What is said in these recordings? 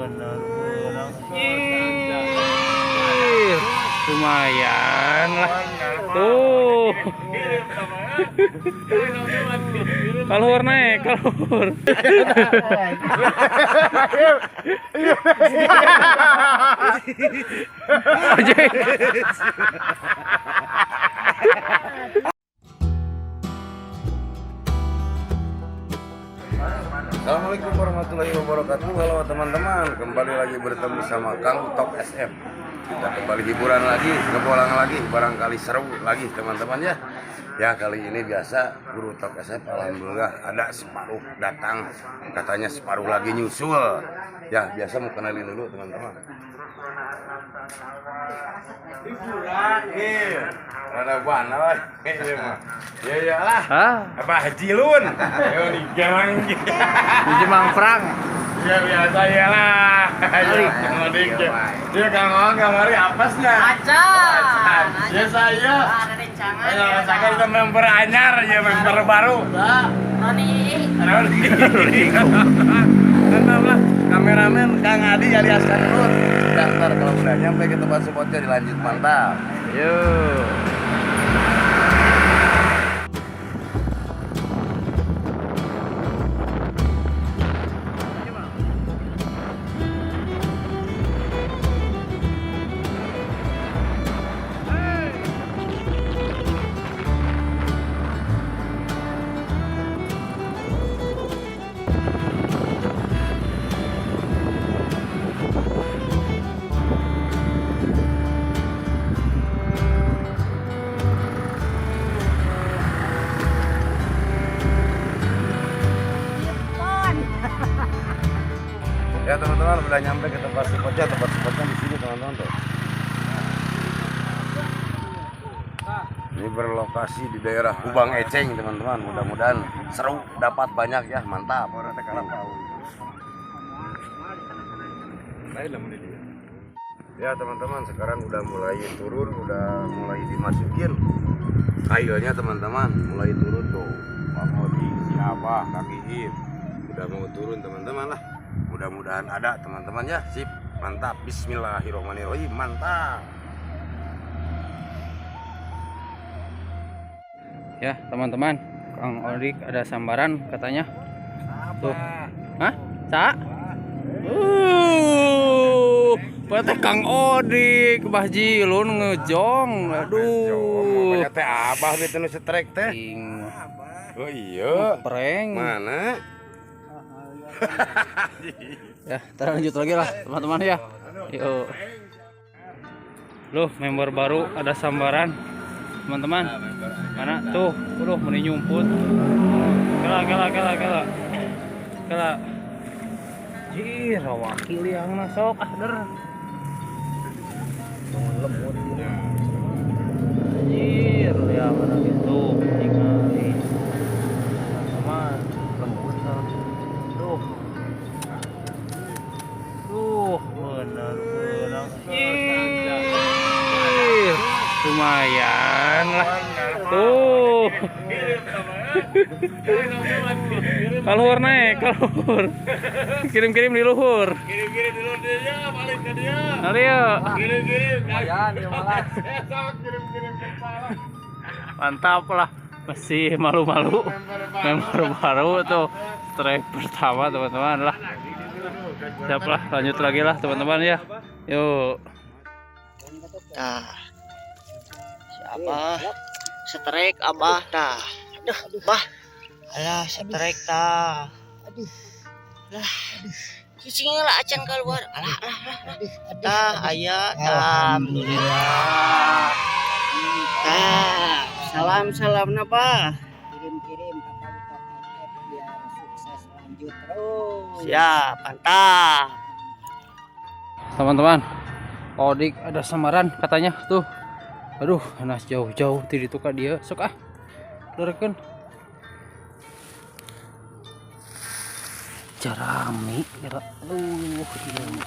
Bener bener. Ih, lumayan lah. Tuh. Kaluhur naik, kaluhur. Ojek. Assalamualaikum warahmatullahi wabarakatuh. Halo teman-teman, kembali lagi bertemu sama Kang Top SM. Kita kembali hiburan lagi, ngebolang lagi, barangkali seru lagi teman-teman ya. Ya kali ini biasa Guru Top SF alhamdulillah ada separuh datang, katanya separuh lagi nyusul. Ya biasa mau kenalin dulu teman-teman. Hiburan, iya. Ada mana lah? Iya mah. Ya iyalah. Hah? Apa Haji Lun? Ayo nih gerang. Biji mangprang. Ya biasa ya lah. Ayo, Kang Odik. Ya Kang Ong kamari apesnya. Acan. Ya saya. Ada rencangan. Ayo saya kita member anyar ya member baru. Roni. Roni. Mantap lah. Kameramen Kang Adi alias Kang Run. Daftar kalau udah nyampe ke tempat spotnya dilanjut mantap. Yuk. Ya teman-teman udah nyampe ke tempat spotnya di sini teman-teman tuh. Ini berlokasi di daerah Kubang Eceng teman-teman. Mudah-mudahan seru, dapat banyak ya, mantap. Ya teman-teman, sekarang udah mulai turun, udah mulai dimasukin kailnya teman-teman, mulai turun tuh. Bang Odi, siapa, Kang Iim, udah mau turun teman-teman lah. Mudah-mudahan ada teman-teman ya, sip, mantap. Bismillahirrohmanirrohim, mantap. Ya teman-teman, Kang Odik ada sambaran katanya. Tuh. Hah? Sa? Pete Kang Odik, Bah Jilun ngejong. Aduh. Makanya teh abah gitu nu setrek teh. Ing Oh iya. prank. Mana? Ya, ntar lanjut lagi lah teman-teman ya. Yuk. Loh, member baru ada sambaran. Teman-teman. Mana tuh? Aduh, meni nyumput. Kela kela kela kela. Kela. Jir, rawakil yang sok ah der. Jir, ya mana gitu. Tinggal. Teman, lembut lah. Tuh. Tuh, bener bener. Ih, lumayan lah. Tuh. Kaluhur naik, kaluhur. Kirim-kirim di luhur. Kirim-kirim dulu dia, balik ke dia. Nanti yuk. Kirim-kirim. Kirim-kirim ke salah. Mantap lah. Masih malu-malu. Member baru tuh. Strike pertama teman-teman lah. Siap lah, lanjut lagi lah teman-teman ya. Yuk. Nah. Siapa? Strike abah tah. Aduh, bah. Alah, strike tah. Aduh. Lah. Cicing lah acan keluar. Alah, alah, alah. Tah, aya, tah. Alhamdulillah. Tah, salam-salam napa? Kirim-kirim ke Pak Utok SF biar sukses lanjut terus. Siap, mantap. Teman-teman, Odik ada samaran katanya tuh. Aduh, nah jauh-jauh ti ditu ka dia. Sok ah. Leurekeun. Jarami kira. Aduh, ieu.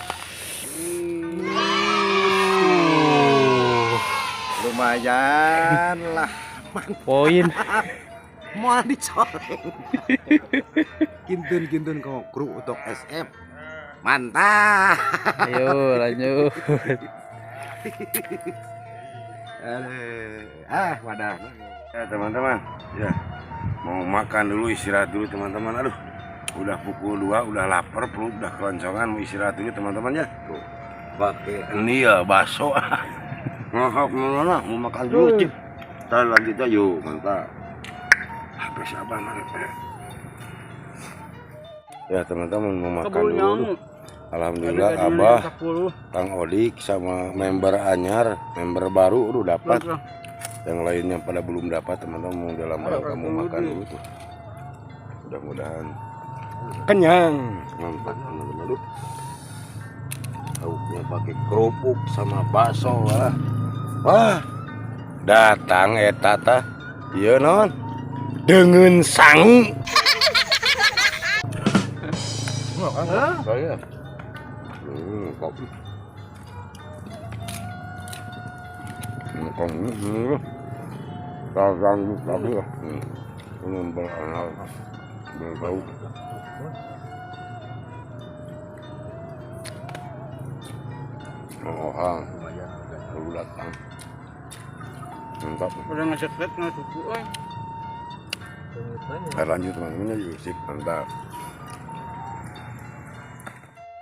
Lumayan lah. Poin. Mau dicoreng. Kintun-kintun kau kru untuk SF. Mantap. Ayo lanjut. Wadah. Ya teman-teman, ya mau makan dulu, istirahat dulu teman-teman. Aduh, udah pukul 2, udah lapar, perut udah keloncongan, mau istirahat dulu teman-teman ya. Tuh, pakai ini ya bakso. Ngahap mana, mau makan dulu, cip. Ntar lanjut aja, yuk, mantap. HP siapa mana? Ya teman-teman mau makan dulu. Alhamdulillah Abah, Kang Odik sama member anyar, member baru udah dapat. Yang lainnya pada belum dapat teman-teman, mau dalam rangka mau makan dulu tuh. Mudah-mudahan kenyang. Mantap teman-teman. Aduh. Lauknya pakai kerupuk sama bakso lah. Wah, datang eta tah. Ieu naon? Deungeun sangu. Makan. Kopi. Makan ini. Lanjut lagi lah. Ini berbau. Oh, baru datang. Mantap. Udah ngesekret nggak suku, oi. Lanjut teman-teman, yuk, sip, mantap.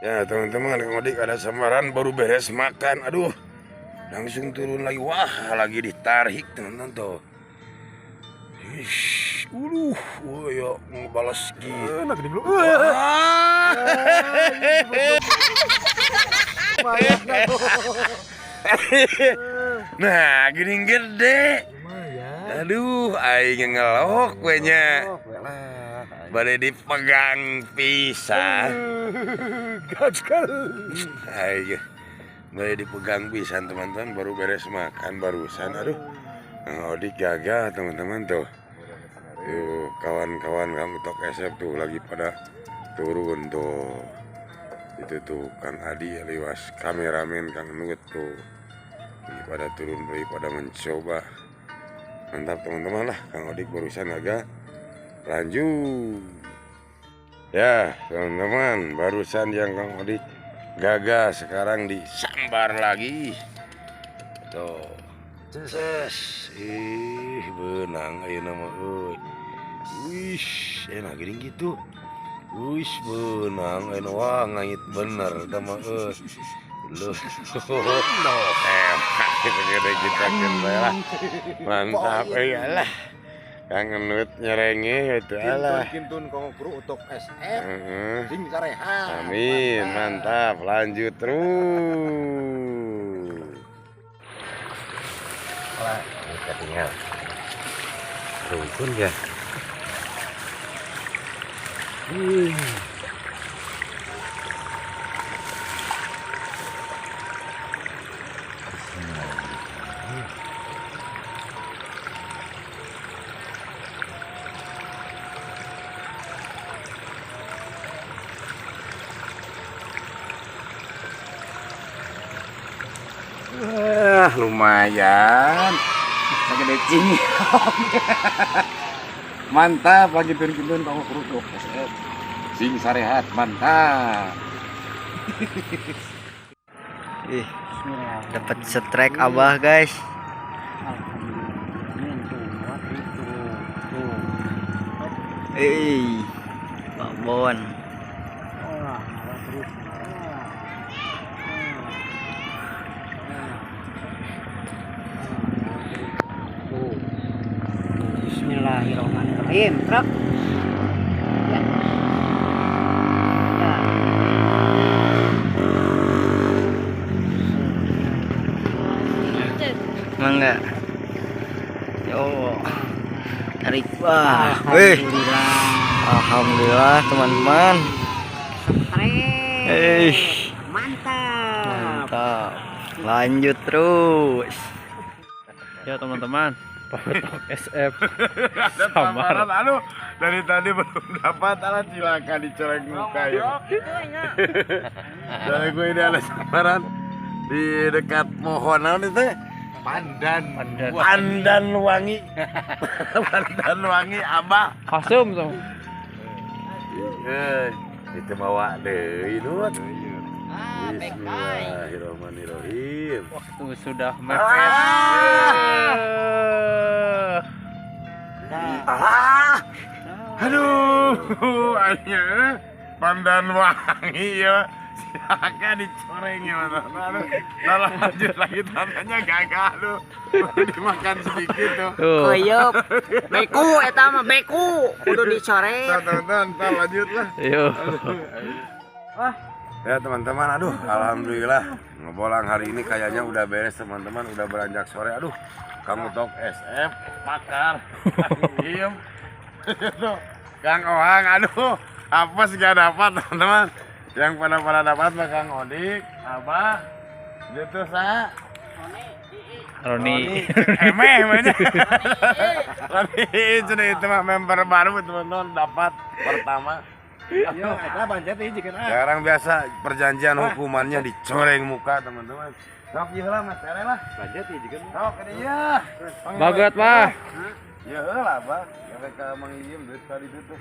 Ya teman-teman, Kang Odik ada samaran baru beres makan. Aduh, langsung turun lagi. Wah, lagi ditarik teman-teman tuh. Ish, wah ya ngebalas gitu. Nah, gini gede. Aduh, aing ngelok we nya. Bade dipegang pisan. Gagal. Aing bade dipegang pisan teman-teman, baru beres makan barusan. Aduh, Kang Odik gagal teman-teman tuh. Yuk, kawan-kawan Kang Utok SF tuh lagi pada turun tuh. Itu tuh Kang Adi alias kameramen Kang Nut tuh. Lagi pada turun, lagi pada mencoba. Mantap teman-teman lah, Kang Odik barusan agak lanjut. Ya teman-teman, barusan yang Kang Odik gagal sekarang disambar lagi. Tuh. Ses. Ih, benang ayeuna mah euy. Wih, enak gini gitu. Wih, benang ayeuna wah ngait bener eta mah euy. Loh, gede kita lah. Mantap iyalah. Kang Nut nyerenge itu alah. Kintun kong kru untuk SF. Sing sarehat. Amin, mantap. Lanjut terus. Wah, kita tinggal. Rukun ya. Wah, lumayan. Lagi cing. Mantap, lagi kintun kamu kerupuk SF. Sing sarehat, mantap. Ih, dapat strike Abah, guys. Eh, babon. Bismillahirrahmanirrahim. Truk. Ya. Ya. Mangga. Yo. Tarik. Wah. Wih. Alhamdulillah teman-teman. Mantap. Mantap. Lanjut terus. Ya teman-teman, Pak SF. Ada tamaran, aduh, dari tadi belum dapat, alah cilaka dicoreng muka ya. Dari gue ini ada samaran di dekat pohon apa itu? Pandan. Pandan. Pandan wangi. Pandan wangi Abah. Kasum tuh. Itu bawa deui Nut. Ah, bekai. Bismillahirrahmanirrahim. Waktu sudah mepet. Ah. Aduh, akhirnya pandan wangi ya. Silakan dicoreng ya, teman-teman. Aduh, lanjut lagi tantanya gagal tuh. Dimakan sedikit tuh. Koyop. Beku eta mah beku. Kudu dicoreng. Teman-teman, ntar lanjut lah. Yuk. Ya teman-teman, aduh, alhamdulillah ngebolang hari ini kayaknya udah beres teman-teman, udah beranjak sore. Aduh, Kang Utok SF, pakar, diem, Kang Ohang, aduh, apa sih gak dapat teman-teman? Yang pada dapat mah Kang Odik, Abah, gitu sa, Roni. Emeh, mainnya. Roni itu mah member baru teman-teman dapat pertama. Yo, eta bancet hiji kan. Sekarang biasa perjanjian hukumannya dicoreng muka teman-teman. Sok ieu lah Mas Tere lah. Bancet hiji kan. Sok ke dieu. Baget, Bah. Ya heula, Bah. Sampai ka Mang Iyem duit tadi itu tuh.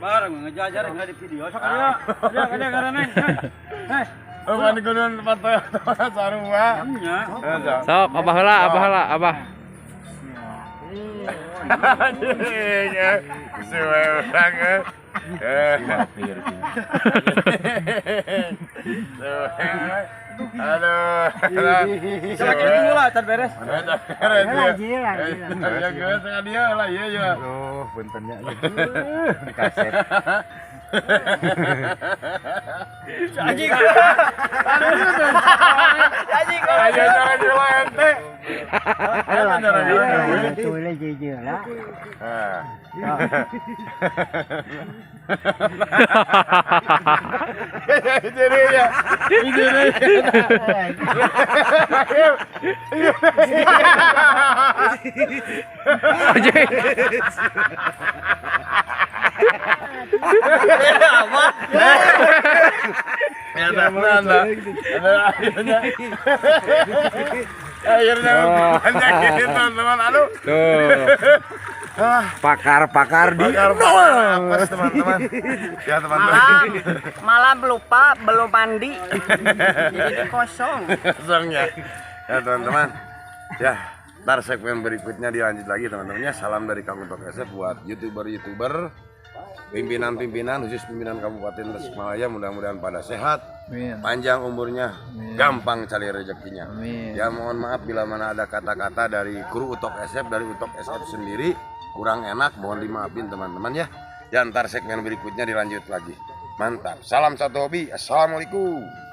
Bareng ngejajar enggak di video. Sok dia. Dia dia karena. Heh. Oh, mana kudu patoy sarua. Sok abah heula, abah heula, abah. Anjing. Si urang Aduh. Coba dulu lah, tar beres. Lagi. Ya geus dia lah, iya ya. Aduh, puntennya. Di kaset. Anjing. Anjing. Ayo cara gila ente. Ayo cara gila. Tulis jujur lah. Jadi ya. Jadi. Anjing. Ya akhirnya banyak ini teman-teman. Aduh. Tuh. Pakar-pakar di nol teman-teman. Ya teman-teman. Malam lupa belum mandi. Jadi kosong. Kosongnya. Ya teman-teman. Ya, ntar segmen berikutnya dilanjut lagi teman-teman ya. Salam dari Kang Utok SF buat YouTuber-YouTuber, pimpinan-pimpinan, khusus pimpinan Kabupaten Tasikmalaya, mudah-mudahan pada sehat, Amin. Panjang umurnya, Amin. Gampang cari rezekinya. Amin. Ya mohon maaf bila mana ada kata-kata dari kru Utok SF, dari Utok SF sendiri kurang enak, mohon dimaafin teman-teman ya. Ya ntar segmen berikutnya dilanjut lagi. Mantap. Salam satu hobi. Assalamualaikum.